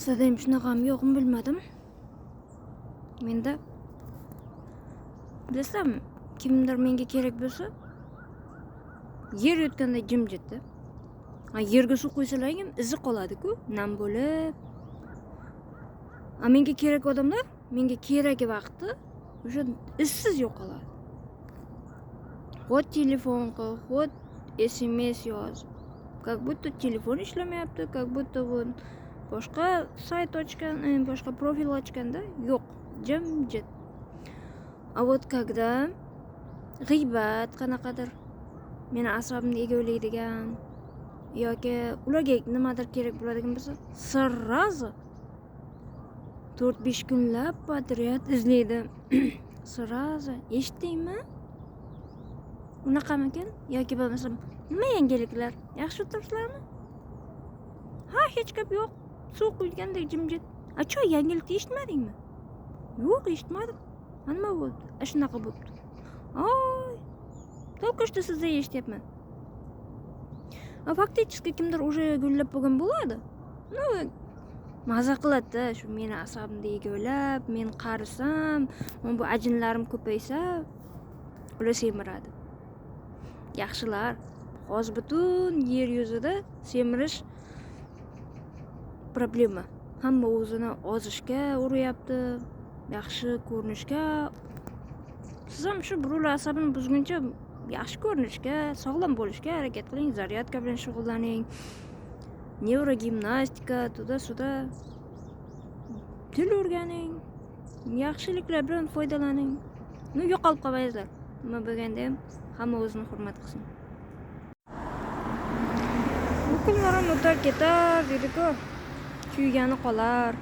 Sizda ham shunaqami, yo'qmi, bilmadim. Menda, bilasizlarmi, kimdir menga kerak bo'lsa, yer yutganda jimjitda. A yerga suv qo'ysalaring ham izi qoladi-ku, nam bo'lib. A menga kerak odamlar menga keragi vaqtda o'sha izsiz yo'qoladi. Хоть telefon qil, хоть SMS yoz. Как будто telefon ishlamayapti, как будто вот boshqa sayt ochgan, boshqa profil ochganda yo'q, jimjit. А вот когда g'iybat, qanaqadir meni asabimni egavlaydigan yoki ularga nimadir kerak bo'ladigan bo'lsa, сразу 4-5 kunlab подряд izlaydi. Сразу eshitdingmi? Unaqamikan? Yoki bo'lmasam, nima yangiliklar? Yaxshi o'tiribsizlarmi? Ha, hech gap yo'q. Suv quyilgandek jimjit. A cho, yangilikni eshitmadingmi? Yo'q, eshitmadim. A nima bo'ldi? A shunaqa bo'libdi. Oy, только что sizdan eshityapman. A фактически kimdir уже gullab bo'lgan bo'ladi. Ну, maza qiladi-da, shu meni asabimni egovlab, men qarisam, mana bu ajinlarim ko'paysa, ular semiradi. Yaxshilar, hozir butun yer yuzida semirish problema. Hamma o'zini ozishga uryapti, yaxshi ko'rinishga. Siz ham shu birovlar asabini buzguncha yaxshi ko'rinishga, sog'lom bo'lishga harakat qiling, зарядка bilan shug'ullaning. Nevrogimnastika, туда-сюда. Til o'rganing, yaxshiliklar bilan foydalaning. Ну, yo'qolib qolmaysizlar. Nima bo'lganda ham hamma o'zini hurmat qilsin. Bu kunlar ham o'tar ketar deydi-ku. Kuygani qolar.